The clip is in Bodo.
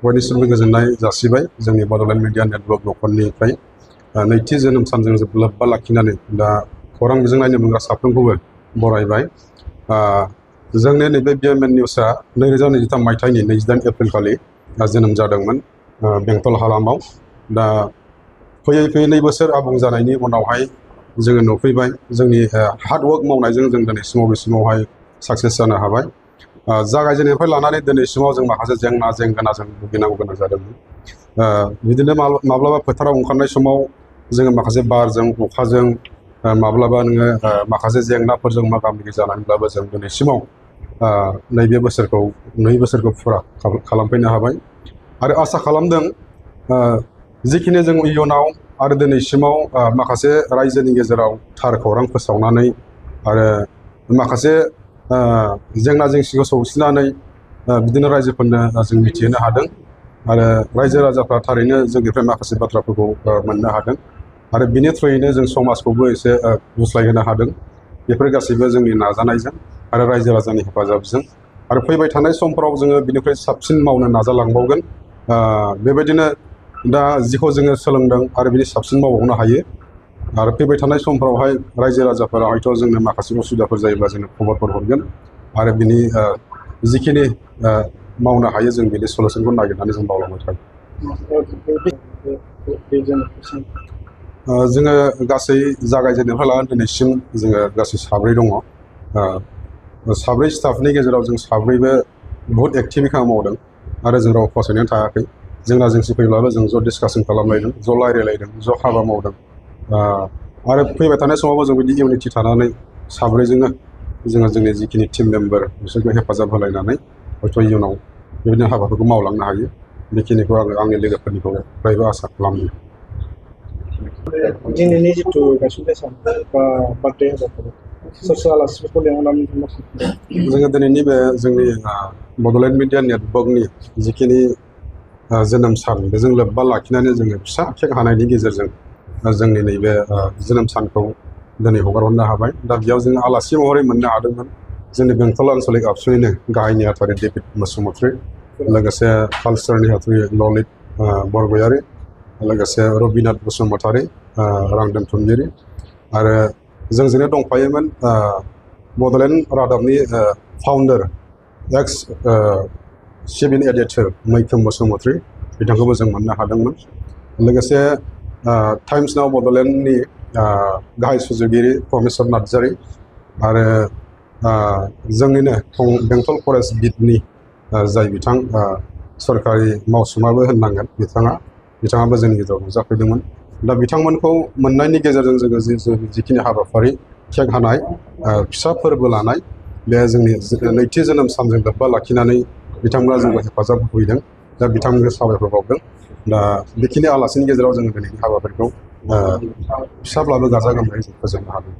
बयनिसिमबो गोजोननाय जासिबाय जोंनि बड'लेण्ड मिडिया नेटवर्क न'खरनिफ्राय नैथि जोनोम सानजों लोब्बा लाखिनानै दा खौरां बिजों नायनो मोनग्रा साफ्रोमखौबो बरायबाय। जोंनि नैबे बिएमएन निउसआ 2023 मायथाइनि 28 एप्रिल खालि जोनोम जादोंमोन बेंटल हालामाव। दा फैयै फैयै 2 बोसोर आबुं जानायनि उनावहाय जोङो नुफैबाय जोंनि हार्डवर्क मावनायजों जों दिनैसिमाव बेसिमावहाय साक्सेस जानो हाबाय। जागायजेननायनिफ्राय लानानै दिनैसिमाव जों माखासे जेंना जेंगोनाजों भुगिनांगौ गोनां जादोंमोन। बिदिनो माब्लाबा फोथाराव ओंखारनाय समाव जोङो माखासे बारजों अखाजों माब्लाबा नोङो माखासे जेंनाफोरजों मोगा मोगि जानानैब्लाबो जों दिनैसिमाव नैबे बोसोरखौ 2 बोसोरखौ फुरा खालामफैनो हाबाय आरो आसा खालामदों जिखिनि जों इयुनाव आरो दिनैसिमाव माखासे रायजोनि गेजेराव थार खौरां फोसावनानै आरो माखासे जेंना जेंसिखौ सौसिनानै बिदिनो रायजोफोरनो जों मिथिहोनो हादों आरो रायजो राजाफ्रा थारैनो जोंनिफ्राय माखासे बाथ्राफोरखौ मोननो हादों आरो बिनि थ्रुयैनो जों समाजखौबो एसे गुस्लायहोनो हादों। बेफोर गासैबो जोंनि नाजानायजों आरो रायजो राजानि हेफाजाबजों आरो फैबाय थानाय समफोराव जोङो बिनिफ्राय साबसिन मावनो नाजालांबावगोन। बेबायदिनो दा जिखौ जोङो सोलोंदों आरो बिनि साबसिन मावबावनो हायो आरो फैबाय थानाय समफोरावहाय रायजो राजाफोरा हयथ' जोंनो माखासे उसुबिदाफोर जायोब्ला जोंनो खबरफोर हरगोन आरो बिनि जिखिनि मावनो हायो जों बिनि सलुसनखौ नागिरनानै जों मावलांबाय थागोन। जोङो गासै जागायजेननायनिफ्राय लानानै दिनैसिम जोङो गासै 7 दङ। 7 स्टाफनि गेजेराव जों 7बो बहुत एक्टिभै खामानि मावदों आरो जों राव फावसायनानै थायाखै। जेंना जेंसि फैब्लाबो जों ज' डिसकासन खालामलायदों, ज' रायज्लायलायदों, ज' हाबा मावदों आरो फैबाय थानाय समावबो जों बिदि इउनिटि थानानै 7जोंनो जोङो जोंनि जिखिनि टिम मेम्बार बिसोरखौ हेफाजाब होलायनानै हयथ' इयुनाव बेबायदिनो हाबाफोरखौ मावलांनो हायो। बेखिनिखौ आङो आंनि लोगोफोरनिफ्रायबो आसा खालामो। दिनैनि जिथु गायसनथाय सान बा बार्थडे हाबाफारि सोर सोर आलासिफोरखौ लेंहरनानै जोङो दिनैनि बे जोंनि बड'लेण्ड मिडिया नेटवर्कनि जिखिनि जोनोम सान बेजों लोब्बा लाखिनानै जोङो फिसा केक हानायनि गेजेरजों जोंनि नैबे जोनोम सानखौ दिनै हगारहरनो हाबाय। दा बेयाव जोङो आलासि महरै मोननो हादोंमोन जोंनि बेंटल आनसलिक आबसुनिनो गाहाय नेहाथारि डेभिड बसुमतारी, लोगोसे कालसार नेहाथारि ललित बरगयारी, लोगोसे रबिनाथ बसुमतारी रां दोनथुमगिरि आरो जोंजोंनो दंफायोमोन बड'लेण्ड रादाबनि फाउन्डार एक्स सिभिल एडिटर मैखोम बसुमतारी बिथांखौबो जों मोननो हादोंमोन। लोगोसे टाइम्स नाव बड'लेण्डनि गाहाय सुजुगिरि प्रफेसर नार्जारी आरो जोंनिनो बेंटल फरेस्ट बिटनि जाय बिथां सरकारि मावसुमाबो होननांगोन बिथाङाबो जोंनि गेजेराव नुजाफैदोंमोन। दा बिथांमोनखौ मोननायनि गेजेरजों जोङो जिखिनि हाबाफारि केक हानाय फिसा फोरबो लानाय बे जोंनि नैथि जोनोम सानजों लोब्बा लाखिनानै बिथांमोना जोंखौ हेफाजाब होफैदों। दा बिथांमोनखौ साबायखर बावदों। दा बेखिनि आलासिनि गेजेराव जोङो दिनैनि हाबाफारिखौ फिसाब्लाबो गाजा गोमजायै जों फोजोबनो हादों।